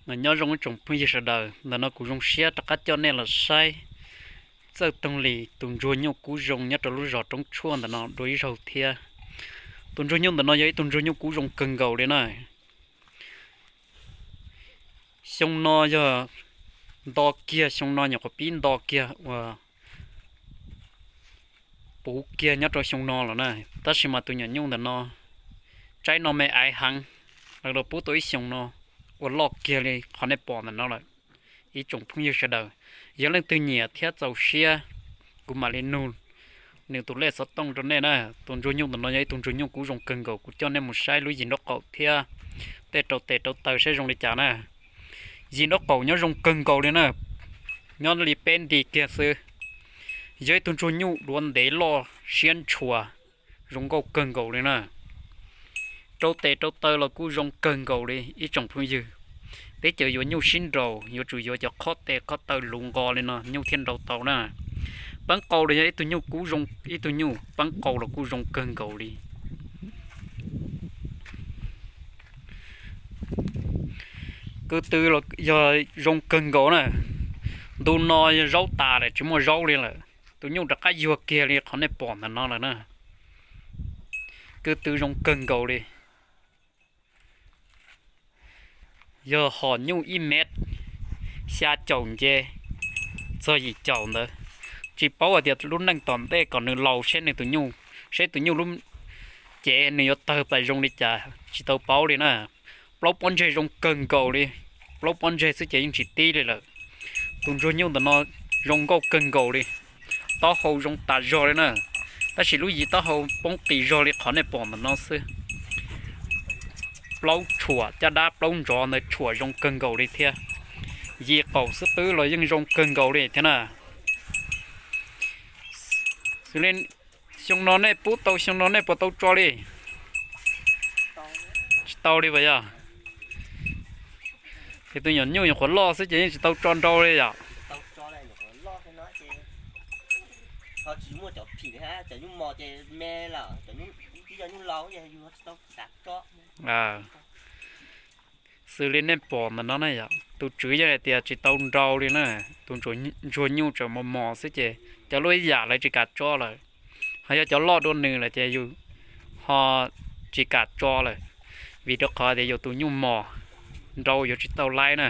Nyob zoo ib tsoom phooj ywg sawv daws, ntawm no kuv zoo siab rov qab coj nej los saib txawj toog li tus ntsuag nyuj kub zoo nyob rau lub zos Roob Tshuaj ntawm no dua ib zaug thiab. Tus ntsuag nyuj ntawm no yog ib tug ntsuag nyuj kub zoo kawg nkaus li na. Xyoo no yog nto kiag, xyoo no nyuam qhuav pib nto kiag uas puv kiag nyob rau xyoo no lawm na. Tab sis mas tus nyuam nyuj ntawm no tsaib no me aiv heev, lawv los pub tau ib xyoos no ua loj kiag li qhov nej pom ntawm no lawm. Ib tsoom phooj ywg sawv daws, yog leej twg nyiam thiab txaus siab, kuv mam li nug nws tus lej xov tooj rau nej na. Tus ntsuag nyuj ntawm no yog ib tug ntsuag nyuj kub zoo kawg nkaus, kuv coj nej mus saib lub yim nraub qaum thiab tej rau tes rau taw saib zoo li cas na. Yim nraub qaum nyob zoo kawg nkaus li na, nyob li peb nti kiag xwb. Yog ib tug ntsuag nyuj duav ntev loj siab ntshua, zoo nkauj kawg nkaus li na. Rau tes rau taw los kuj zoo kawg nkaus li ib tsoom phooj ywg. Peb cov yuav nyuj sib nraus yuav tsum yuav cov qhov tes qhov taw luv nqo li no nyuj thiaj nraus tau na. Peeb qau los yog ib tug nyuj kub zoo, ib tug nyuj peeb qau los kuj zoo kawg nkaus li. Ko tw los yog zoo kawg nkaus na. Ntu no zaub tas lawm tsis muaj zaub li lawm, tus nyuj rov qab yuag kiag li qhov nej pom ntawm no lawm na. Ko tw zoo kawg nkaus li. Yog hom nyuj ib mev xya caum nce txog yim caum ntawd. Tsis paub hais tias lub neej tom ntej kom nws laus seb nws tus nyuj, seb tus nyuj lub cev nws yuav tawg pais zoo li cas tsis tau paub li na. Plaub pob ntseg zoo kawg nkaus li, plaub pob ntseg xwb ces yeej tsis tib li lawm. Tus ntsuag nyuj ntawm no zoo nkauj kawg nkaus li, taub hau zoo tas zog li na, tab sis lub yim taub hau poob qis zog li qhov nej pom ntawm no xwb. Plaub tshuam caj dab plaub ntsov ntawd tshuam zoo kawg nkaus li thiab. Yim qaum xwb twb los yeej zoo kawg nkaus li thiab na. Xws li xyoo no nej pub tau, xyoo no nej puas tau tso li? Tsis tau li puas yog? Ces tus nyuam nyuj nyuam qhuav loj xwb ces yeej tsis tau tso nrau li yom? Xws li nej pom ntawm no na yom, tus tswv yeej hais tias tsis tau nrau li na, tus ntsuag nyuj tseem mos mos xwb ces cov loj ib yam lawv tsis kam tso lawm. Ho yog cov loj dua nws lawm ces yus ho tsis kam tso lawm, vim rau qhov tias yus tus nyuj mos, nrau yuav tsis tau laib na.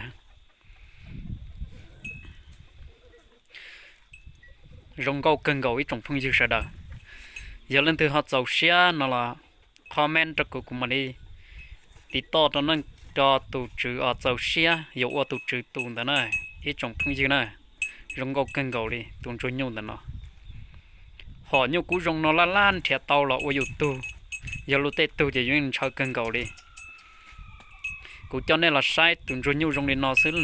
Zoo nkauj kawg nkaus ib tsoom phooj ywg sawv daws. Yog leej twg ho txaus siab no los comment rau kuv, kuv mam li tiv toj rau neej rau tus tswv os, txaus siab yuav ua tus tswv tus ntawd na, ib tsoom phooj ywg na. Zoo nkauj kawg nkaus li tus ntsuag nyuj ntawm no. Hom nyuj kub zoo no laj laj nrhiav tau los ua yus tug, yog luag tej tug ces yus yeej ntshaw kawg nkaus li. Kuv coj nej los saib tus ntsuag nyuj zoo li no xwb,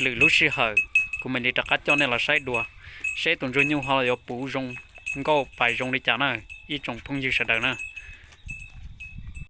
lwm lub sij hawm kuv mam li rov qab coj nej los saib dua, seb tus ntsuag nyuj ho yuav puv zoo nkauj pais zoo li cas na, ib tsoom phooj ywg sawv daws na.